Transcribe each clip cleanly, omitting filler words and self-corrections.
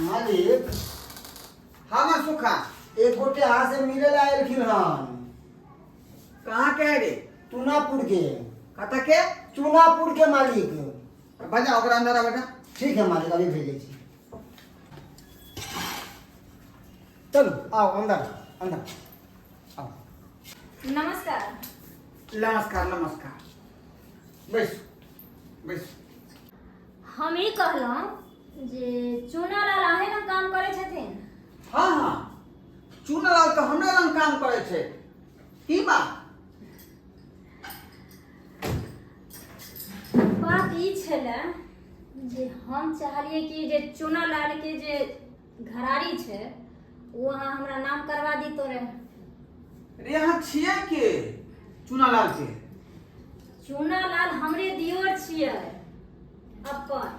मालिक। हाँ माँ सुखा। एक गोटे अहाँ से मिले ला एलखिन हन। कहाँ के है रे? चुनापुर के। कतऽ के? चुनापुर के मालिक। बजा ओकरा, अंदर आ बजा। ठीक है मालिक, अभी भेजै छी। चलू, आओ अंदर, अंदर आओ। नमस्कार। नमस्कार नमस्कार, बैस बैस। हम ई कहलहुँ जे चूनालाल अहें लग काम करै छथिन? हाँ हाँ, चूनालाल तऽ हमरे लग काम करै छै। की बात? बात ई छलै जे हम चाहलियै कि जे चूनालाल के जे घरारी छै ओ अहाँ हमरा नाम करवा दितो रहे। रे, अहाँ छियै के चूनालाल के? चूनालाल हमरे दियोर छियै अपन।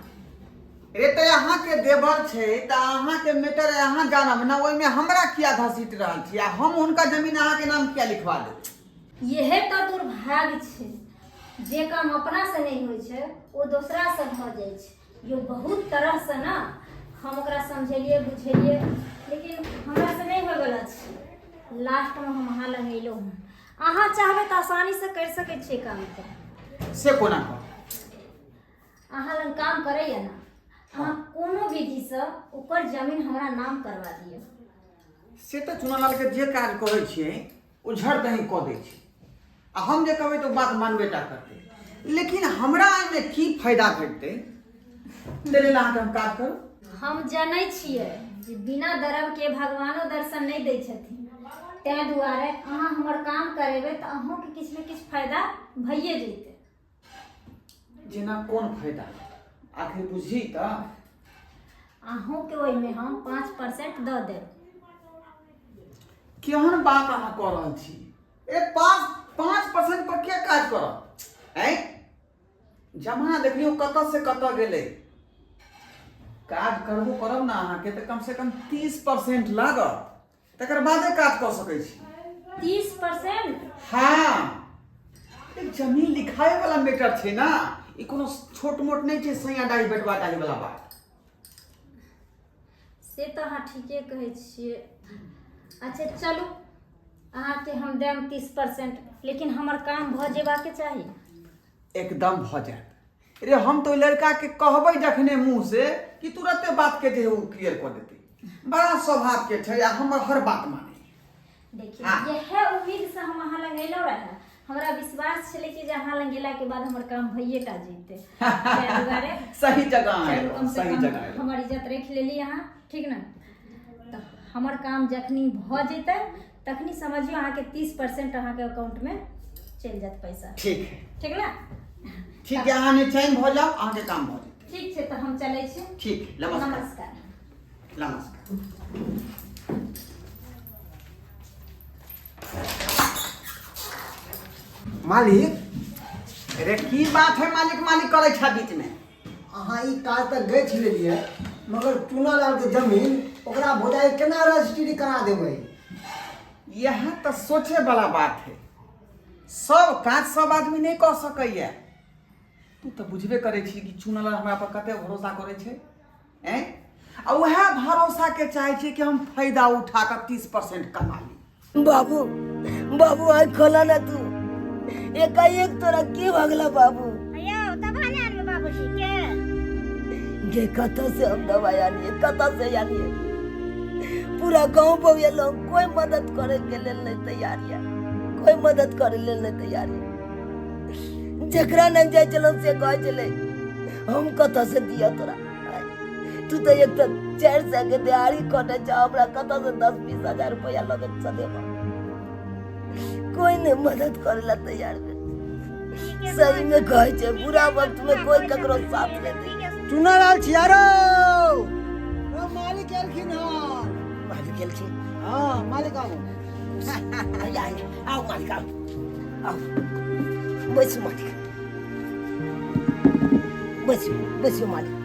रे, तऽ अहाँके देवर छै तऽ अहाँके मैटर अहाँ जानब ने, ओहिमे हमरा किया घसीट रहल छी? आ हम हुनका जमीन अहाँके नाम किया लिखवा देब? यहे तऽ दुर्भाग्य छै, जे काम अपना से नहि होइ छै ओ दोसरा से भऽ जाइ छै। यो बहुत तरह से ने हम ओकरा समझेलियै बुझेलियै, लेकिन हमरा से नहि होइवला छै। लास्टमे हम अहाँ लग अयलहुँ हँ। अहाँ चाहबै तऽ आसानी से करि सकै छियै कामके। से कोना कर? अहाँ लग काम करैया ने, अहाँ कोनो विधिसँ ओकर जमीन हमरा नाम करवा दिअ। से तऽ चुनालाल के जे काज कहै छियै ओ झड़ दही कऽ दै छै, आ हम जे कहबै तऽ ओ बात मानबे टा करतै, लेकिन हमरा एहिमे की फायदा भेटतै ताहि लेल अहाँके हम काज करू? हम जनै छियै जे बिना दरब के भगवानो दर्शन नहि दै छथिन, ताहि दुआरे अहाँ हमर काम करेबै तऽ अहूँके किछु ने किछु फायदा भइए जेतै। जेना कोन फायदा, आखिर बुझी तऽ? अहूँके ओहिमे हम 5% दऽ देब। केहन बात अहाँ कऽ रहल छी? ए, 5-5% पर के काज करत? आँय, जमाना देखलियौ कतऽ से कतऽ गेलै। काज करबो करब ने अहाँके तऽ कम से कम 30% लागत, तकर बादे काज कऽ सकै छी। 30%? हाँ, ई जमीन लिखाए वाला मैटर छै ने, ई कोनो छोट मोट नहि छै सैया डाही बेटवा डाही वाला बात। से तऽ अहाँ ठीके कहै छियै। अच्छा चलू, अहाँके हम देब 30%, लेकिन हमर काम भऽ जेबाके चाही। एकदम भऽ जायत। रे, हम तऽ ओहि लड़काके कहबै जखने मुँह से कि तुरते बातके जे ओ क्लियर कऽ देतै। बड़ा स्वभावके छै आ हमर हर बात माने। देखियौ, इएह उम्मीद से हम अहाँ लग अयलहुँ रहए। हमरा विश्वास छलै कि जे अहाँ लग गेलाके बाद हमर काम भइए टा जैतै, ताहि दुआरे। सही जगह चलू, आयल, कम से सही कम जगह आयल। हमर इज्जत राखि लेली अहाँ, ठीक ने? तऽ हमर काम जखनी भऽ जेतै तखनी समझियौ अहाँके 30% अहाँके अकाउंटमे चलि जायत पैसा। ठीक है। ठीक ने? ठीक है, अहाँ निचैन भऽ जाउ, अहाँके काम भऽ जेतै। ठीक छै, तऽ हम चलै छी। ठीक है, नमस्कार। नमस्कार। नमस्कार। मालिक। अरे, की बात है मालिक मालिक करै छा बीच में? अहाँ ई काज तऽ गछि लेलियै, मगर चूनालाल के जमीन ओकरा भौजाई केना रजिस्ट्री करा देबै? यह तऽ सोचे वाला बात है। सब काज सब आदमी नहि कऽ सकैया। तू तऽ बुझबे करै छी कि चुनल हमरा पर कते भरोसा करै छै। ऐं, आ उएह भरोसा के चाहै छियै कि हम फायदा उठा कऽ 30% कमा ली। बाबू, बाबू, आँख खोला ना तू। एकाएक तोरा की भऽ गेला बाबू? यौ, दवा नहि आनबै बाबूजी के? गे, कतऽ से हम दवाई आनिए, कतऽ से आनिए? पूरा गांव बउएलो, कोई मदद करे के लेल नहीं तैयार है, कोई मदद करे लेल नहीं तैयार है। जेकरा नहीं जाय छलहुँ से कहै छलै, हम कतऽ से दिअ तोरा? तू तऽ एक तऽ 400 के दिहाड़ी कटै छ, हमरा कतऽ से 10-20 हजार रुपया लगे सदेब? कोई नहीं मदद करे ला तैयार भेल। सही में कहै छै, बुरा वक्त में कोई ककरो साथ नहीं दै। चुनालाल छियारो, ओ मालिक एलखिन हन। मालिक एलखिन? हाँ मालिक, आबू। आइया, आइया, आउ मालिक, आउ आउ, बैसू मालिक, बैसू बैसू मालिक।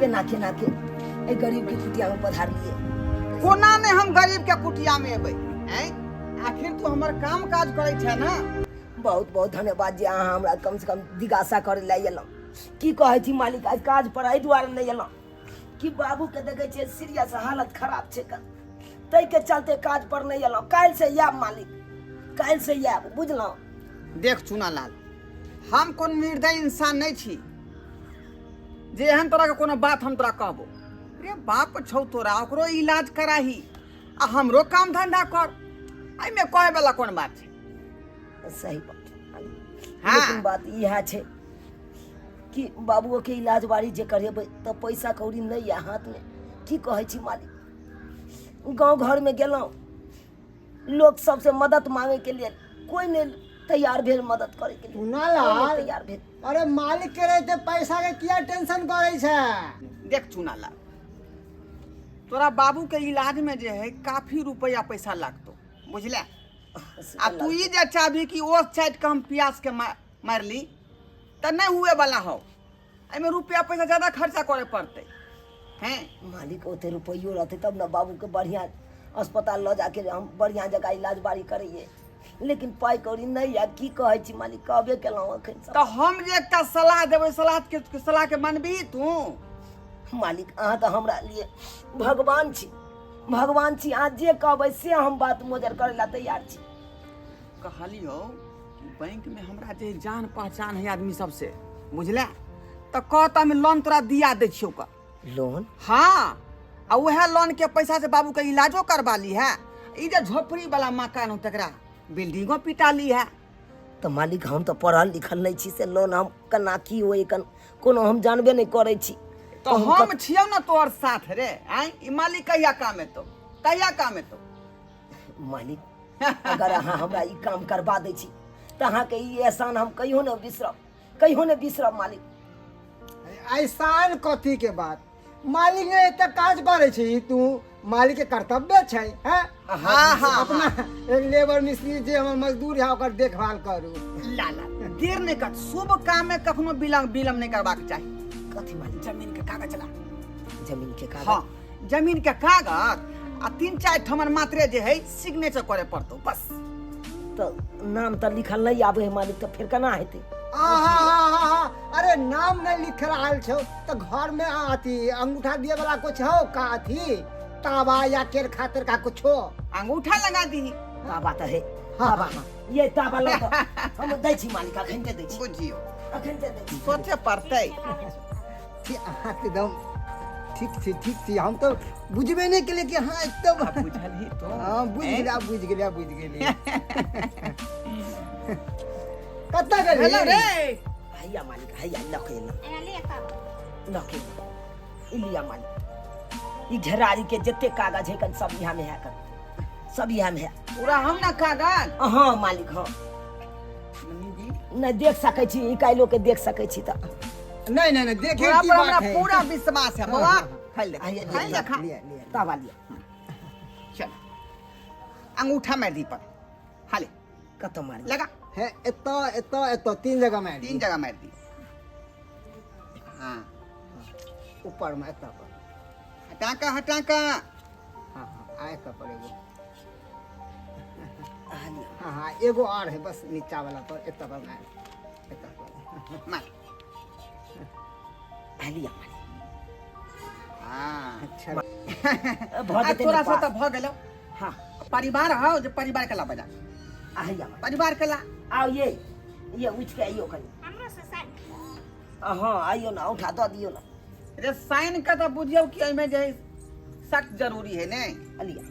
केना केना के एहि गरीब के कुटिया में पधारलियै? कोना ने हम गरीब के कुटिया में एबै? ऐं, आखिर तू हमर काम काज करै छै ने। बहुत बहुत धन्यवाद जे अहाँ हमरा कम से कम जिज्ञासा करे लए एलहुँ। की कहै छी मालिक, आज काज पर एहि दुआरे नहि एलहुँ कि बाबूके देखै छियै सीरियस हालत खराब छै कन ताहिके चलते काज पर नहि एलहुँ। काल्हि से आयब मालिक, काल्हि से आयब, बुझलहुँ? देख चुनालाल, हम कोनो निर्दयी इंसान नहीं छी जे एहन तरह के कोनो बात हम तोरा कहबो। रे बाप छौ तोरा, ओकरो इलाज कराही आ हमरो काम धंधा कर, एहिमे कहे वाला कोन बात छै? सही बात छै मालिक। हाँ। लेकिन बात इएह छै कि बाबुओ के इलाज बारी जे करेबै तऽ पैसा कौड़ी नहि यऽ हाथमे। की कहै छी मालिक, गाँव घरमे गेलहुँ लोक सबसे मदद मांगे के लिए कोई नहीं तैयार भेल मदद करे के लिए। चुनालाल। कोई नहीं तैयार भेल। अरे मालिक के रहते पैसा के किया टेंशन करे छै? देख चुनालाल, तोरा बाबू के इलाज में जे है काफी रुपया पैसा लागतो, बुझले? आ तू ई जे चाहबी कि ओ चाटि के हम प्यास के मारली तऽ नहीं हुए वाला हो। एहिमे रुपया पैसा ज्यादा खर्चा करे पड़तै। हैं मालिक, ओते रुपैयो रहते तब ने बाबू के बढ़िया अस्पताल लऽ जाके हम बढ़िया जगह इलाज बारी करैये, लेकिन पाइ कौड़ी नहीं है। की कहै छी मालिक, कहबे केलहुँ अखन सब। तऽ हम जे एकटा सलाह देबै, सलाह के मानबही तू? मालिक, अहाँ तऽ हमरा लिए भगवान छी, भगवान छी। अहाँ जे कहबै से हम बात मोजर करै ला तैयार छी। कहलियौ कि बैंक में हमरा जे जान पहचान है आदमी सबसे, बुझले? तऽ कह तऽ हम लोन तोरा दिया दै छियौ का। लोन? हाँ, आ उएह लोन के पैसा से बाबू के इलाजो करवा ली है, ई जे झोपड़ी वाला मकान हो तकरा बिल्डिंगो पिटा ली है। तऽ मालिक, हम तऽ पढ़ल लिखल नहि छी, से लोन हम केना की होइ कन कोनो हम जानबे नहि करै छी। तो हम छियौ ने तोहर साथ रे। आँय, ई मालिक कहिया काम एतौ, कहिया काम एतौ? मालिक, अगर अहाँ हमरा ई काम करबा दै छी तऽ अहाँके ई एहसान हम कहियो नहि बिसरब, कहियो नहि बिसरब मालिक। एहसान कथी के बात मालिक, ने एते काज करे छी तू, मालिक के कर्तव्य छै हैं? हाँ, हाँ, अपना एक लेबर मिस्त्री जे हमर मजदूर है ओकर देखभाल करू। ला ला, देर नहीं कर, शुभ काम में कखनो विलम्ब विलम्ब नहीं करबाक चाही। कथी मालिक? जमीन के कागज ला। जमीन के कागज? हाँ, जमीन के कागज आ 3-4 ठमन मात्रे जे है सिग्नेचर करे पड़तो बस। तऽ नाम तऽ लिखल नहीं आबे है मालिक, तऽ फेर केना हेतै? आहा, अरे नाम नहीं लिखल आयल छौ तऽ घर में अथी अंगूठा दिए वाला कुछ हो का, अथी तावा या केर खातिर का कुछ हो? अंगूठा लगा दी। तावा तऽ है। हाँ, तावा हाँ। ये तावा लऽ कऽ हम दै छी मालिक, अखन दे दै छी। बुझियो, अखन दे दै छी। सोचे पड़तै। ठीक, अहाँ एकदम ठीक छी, ठीक छी। हम तऽ बुझबे नहीं केलिए कि हाँ एकदम आब बुझलही तो? हाँ, बुझ हैं? गेलियै, आब बुझ गेलियै, आब बुझ गेलियै। कतऽ गेली? हेलो रे। हैया मालिक, हैया लऽ के एलहुँ। एना ले तावा। लऽ के एलहुँ। ई लिअ मालिक, ई घेरारी के जते कागज है कन सब यहाँ में है, कन सब यहाँ में है। पूरा हम ना कागज? हाँ मालिक, हाँ। नहीं देख सकै छी, ई काल्हिो के देख सकै छी तऽ। नहीं नहीं नहीं, देखे तोरा की पर हमरा बात है। पूरा विश्वास है बौआ। खाइ ले, आइए, खाइ ले, खा। लिअ, लिअ। तावा लिअ। चल, अंगूठा मारि दी पर हाले। कतऽ मारि? लगा। है एतऽ एतऽ एतऽ, 3 जगह मारि 3 दी। जगह मारि दी। हाँ, ऊपर में एतऽ पर। हटा का, हटा का। हाँ हाँ, आ एतऽ पर एगो। आ लिअ। हाँ हाँ, एगो और है बस नीचा वाला पर, एतऽ पर मारि, एतऽ पर मार। आ लिअ मालिक। हाँ। अच्छा। भऽ आ जेतै तोरा ने से तऽ पास? भऽ गेलौ। हाँ। परिवार हौ जे परिवार के ला बजा। आ हैया मालिक। परिवार के ला। आउ ये, ये उठि के आइयो कनि। हमरो से साइन। हाँ, आइयो ना, उठा दऽ दियौ ना। रे साइन के तऽ बुझियौ कि एहिमे जे है सख्त जरूरी है ने। आ लिअ।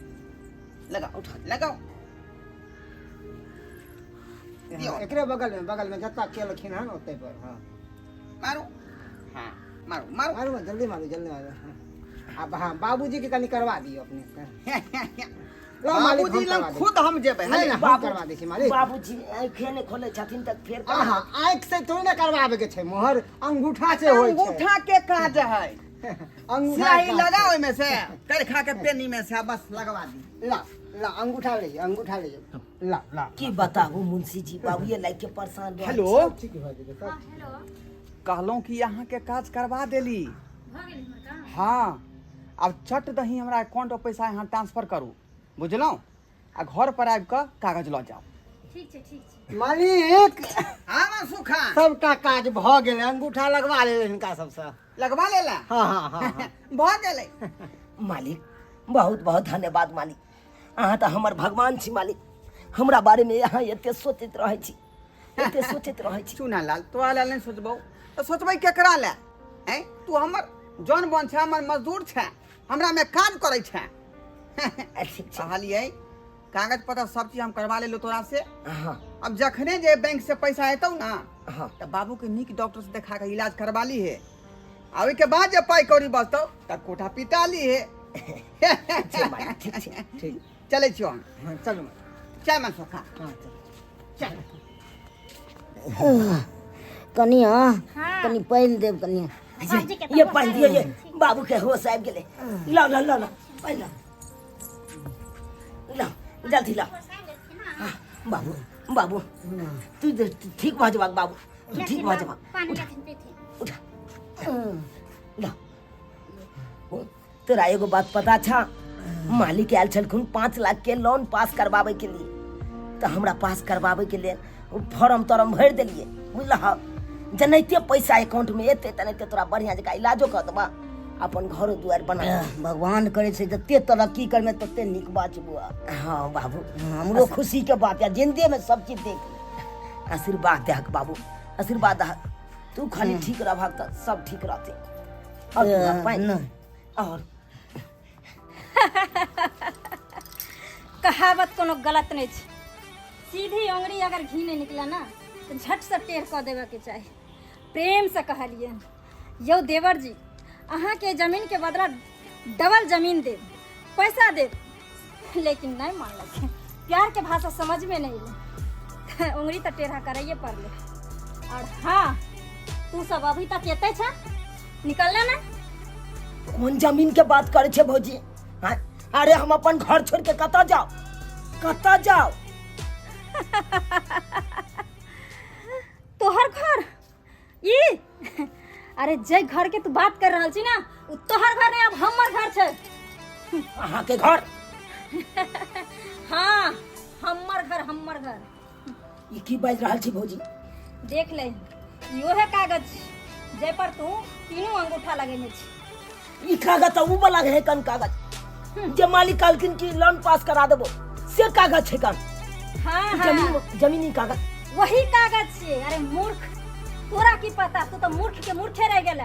लगाओ, उठा लगाओ। दियौ। हाँ, एकरे बगल में, बगल में जतऽ केलखिन हन ओतै पर। हाँ मारू, हाँ मारू, मारू। मारू, जल्दी मारू, जल्दी मारू। हाँ। अब हाँ, बाबूजी के कनि करवा दियौ अपने से। लो मालिक, बाबूजी हम लग करवा दै। खुद हम जेबै। नहीं, नहीं, हम करवा दै छी मालिक। बाबूजी आँखे नहि खोलै छथिन तऽ फेर केना? आहा, आँखि से थोड़ी ना करवाबे के छै मोहर, अंगूठा से होइ छै। अंगूठा के काज है। अंगूठा स्याही के काज लगा छै। ओहिमे से करखा के पेनी में से बस लगवा दी। ला ला, अंगूठा ले, अंगूठा ले, ला ला। की बताबू मुंशी जी, बाबूए लाइक के परेशान रहै हेलो। सब ठीक भऽ जेतै सब। हाँ, हेलो। कहलहुँ कि अहाँके काज करवा देली। भऽ गेल हमर काम? हाँ, आब चट दही हमरा अकाउंट पर पैसा यहाँ ट्रांसफर करू, बुझलहुँ? आ घर पर आबि कऽ कागज लऽ जाउ। ठीक छै, ठीक छै। मालिक। हाँ मनसुखा। सबटा काज भऽ गेलै, अंगूठा लगवा लेलै हिनका सबसँ। लगवा लेला? हाँ हाँ हाँ हाँ। भऽ गेलै। मालिक, बहुत बहुत धन्यवाद मालिक। अहाँ तऽ हमर भगवान छी मालिक। हमरा बारेमे अहाँ एते सोचैत रहै छी, एते सोचैत रहै छी। चूना लाल, तोरा लेल नहि सोचबौ तऽ सोचबै केकरा लए? हैं, तू हमर जन बन छै, हमर मजदूर छै, हमरा में काज करै छै। ठीक छै। कहलियै कागज पत्र सब चीज हम करवा लेलहुँ तोरा से। हाँ। अब जखने जे बैंक से पैसा एतौ ना, हाँ, तऽ बाबू के नीक डॉक्टर से देखा के इलाज करवा ली है, आ ओहिके बाद जे पाई कौड़ी बचतौ तऽ कोठा पिटा ली है। ठीक छै मालिक, ठीक छै। ठीक। चलै छियौ हम। हाँ, चलू। चल मनसुखा। हाँ, चलू। चल। कनिया। हाँ। कनि पानि देब कनिया? बाबूजी के ये तऽ पानि दियौ, ये बाबू के होश आबि गेलै। लाउ लाउ लाउ लाउ, पानि लाउ, लाउ जल्दी लाउ। हाँ, बाबू, बाबू, तू ठीक भऽ जेबाक बाबू, तू ठीक भऽ जेबाक। पानी उठा। लेथिन, पीथिन। उठा, लाउ। तोरा एगो बात पता छा? मालिक आयल छलखुन 5 लाख के लोन पास करवावे के लिए, तऽ हमरा पास करवावे के लेल फॉर्म तॉर्म भरि देलियै, बुझलह? जेनाहिते पैसा अकाउंट में एतै तेनाहिते तोरा बढ़िया जकाँ इलाजो कऽ देबा, अपन घरो दुआरि बना देबा। भगवान करै छै जते तरक्की करमे तते नीक बात छै बौआ। हाँ बाबू। हमरो खुशी के बात है, जिंदे में सब चीज देख ले। आशीर्वाद दहक बाबू, आशीर्वाद दहक। तू खाली ठीक रहबहक तऽ सब ठीक रहतै। और तू पानि नहि। और कहावत कोनो गलत नहि छै, सीधी उंगली अगर घी नहि निकले ना तऽ झट से टेढ़ कऽ देबऽके चाही। प्रेमसँ कहलियै यौ देवर जी, अहाँके जमीनके बदला डबल जमीन देब, पैसा देब, लेकिन नहि मानलक। प्यारके भाषा समझमे नहि एलै, उंगली तऽ टेढ़ा करैए पड़लै। और हाँ, तू सब अभी तक एतै छ, निकलना ना। कोन जमीन के बात करे छे भौजी? हाँ? अरे हम अपन घर छोड़ के कतऽ जाओ, कतऽ जाओ? तोहर घर ई? अरे जे घर के तू बात कर रहल छी ना, उ तोहर घर नहीं, अब हमर घर छै। अहाँ के घर? हाँ, हमर घर, हमर घर। ई की बाजि रहल छी भौजी? देख ले, इहो है कागज जे पर तू तीनू अंगूठा लगेने छी। ई कागज तऽ उ वाला है कन कागज जे मालिक कहलखिन कि लोन पास करा देबो, से कागज छै कन? हाँ हाँ। जमीन, जमीनी कागज। वही कागज छियै। अरे मूर्ख, तोरा की पता? तू तऽ मूर्ख के मूर्खे रह गेला।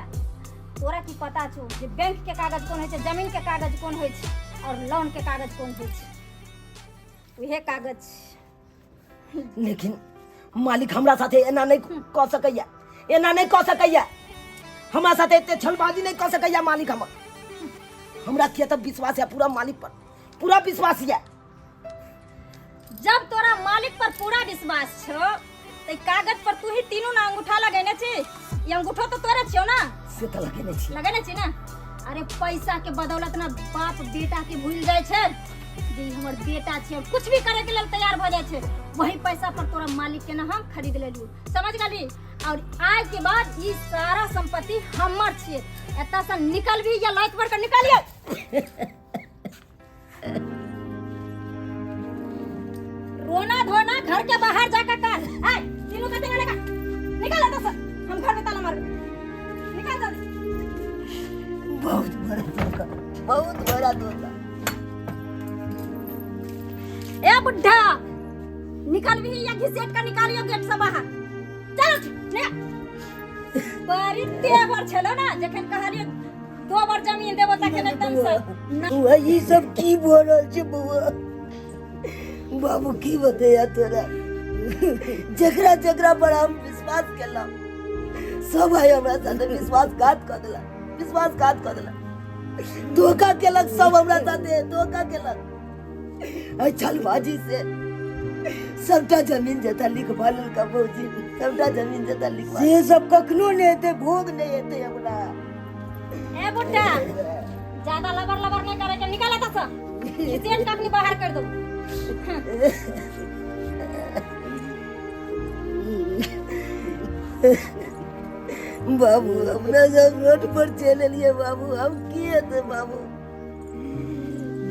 तोरा की पता छौ जे बैंक के कागज कोन होइ छै, जमीन के कागज कोन होइ छै और लोन के कागज कोन होइ छै? उहे कागज छै। लेकिन मालिक हमरा साथे एना नहीं कऽ सकैया, एना नहीं कऽ सकैया, हमरा साथे एते छलबाजी नहीं कऽ सकैया मालिक हमर। हमरा किया तऽ विश्वास है पूरा मालिक पर, पूरा विश्वास है। जब तोरा मालिक पर पूरा विश्वास छौ तऽ ई कागज पर तू ही तीनू ना अंगूठा लगेने छी, ई अंगूठो तऽ तोरे छियौ ना? से तऽ लगेने छी। लगेने छी ना? अरे पैसा के बदौलत ना बाप बेटा के भूल जाइ छै जे ई हमर बेटा छै, और कुछ भी करे के लेल तैयार भऽ जाइ छै। वही पैसा पर तोरा मालिक के ना हम खरीद लेलियौ, समझ गेली? और आज के बाद ई सारा संपत्ति हमर छियै। एतऽ से निकलबी या लात मार के निकालियौ? रोना धोना घर के बाहर जाकर कर। ए तीनों कते लगा निकाल एतऽ से, हम घर में ताला मारबै, निकाल जल्दी। बहुत बड़ा धोखा, बहुत बड़ा धोखा। ए बुढ़ा, निकल भी या घिसेट कर निकालियो गेट से बाहर। चल उठ, निकल। बड़ी तेवर छलो ना, जखन कहलियो दो बार जमीन देबो तखन एकदम से बौआ, ई सब की भऽ रहल छै बौआ? बाबू, की बतैया तोरा, जकरा जकरा पर हम विश्वास केलहुँ सब आइ हमरा साथे विश्वासघात कऽ देलक, विश्वासघात कऽ देलक, धोखा केलक, सब हमरा साथे धोखा केलक। एहि छलबाजी से सबटा जमीन जथा लिखवा लेलका भौजी, सबटा जमीन जथा लिखवा। से सब कखनो नहि हेतै, भोग नहि हेतै हमरा। ए बुड्ढा, ज्यादा लबर लबर नहीं करे के, निकाल एतऽ से, घिसेट के अखनी बाहर कर दो। बाबू, अपना सब रोड पर चलि एलियै बाबू, आब की हेतै बाबू?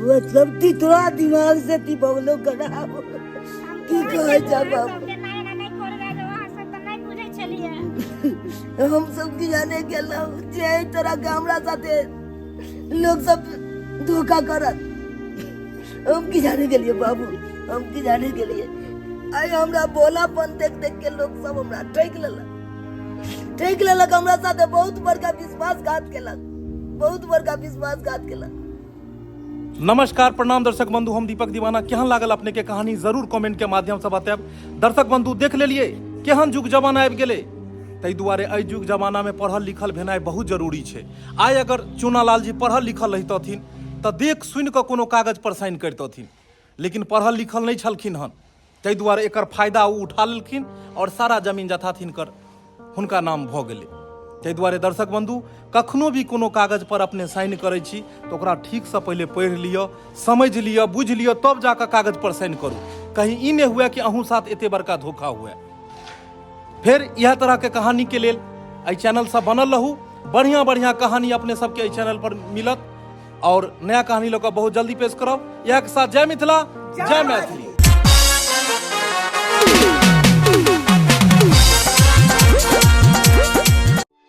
मतलब ती तोरा दिमाग से ती बगलो खराब की कहै केलहुँ छै अहाँ बाबू। सबके ना एना नहि करबै जे अहाँ सब तऽ नहि बुझै छलियै। हम सब की जाने गेलहुँ जे एहि तरह के हमरा साथे लोग सब धोखा करत। हम की जाने गेलियै बाबू, हम की जाने गेलियै। आइ हमरा भोलापन देख देख के लोग सब हमरा ठकि लेलक, ठकि लेलक। हमरा साथे बहुत बड़का विश्वासघात केलक, बहुत बड़का विश्वासघात केलक। नमस्कार, प्रणाम दर्शक बंधु, हम दीपक दीवाना। केहन लागल अपने के कहानी जरूर कमेंट के माध्यम से बतायब। दर्शक बंधु देख लेलिए केहन जुग जमाना आबि गेलै, ताहि दुआरे एहि जुग जमाना में पढ़ल लिखल भेनाइ बहुत जरूरी छै। आइ अगर चूनालाल जी पढ़ल लिखल रहितथिन तऽ देख सुनि कऽ कोनो कागज पर साइन करितथिन, लेकिन पढ़ल लिखल नहि छलखिन हन, ताहि दुआरे एकर फायदा ओ उठा लेलखिन आओर सारा जमीन जथा हिनकर हुनका नाम भऽ गेलै। ताहि दुआरे दर्शक बंधु कखनो भी कोनो कागज पर अपने साइन करै छी तऽ ओकरा ठीकसँ पहिले पढ़ि लिअ, समझि लिअ, बुझि लिअ, तब जाकऽ कागज पर साइन करू। कहीं ई नहि हुए कि अहूँ साथ एते बड़का धोखा हुए। फेर इएह तरहके कहानीके लेल एहि चैनलसँ बनल रहू। बढ़िआँ बढ़िआँ कहानी अपने सबके एहि चैनल पर मिलत और नया कहानी लऽ कऽ बहुत जल्दी पेश करब। इएह के साथ जय मिथिला, जय मैथिली।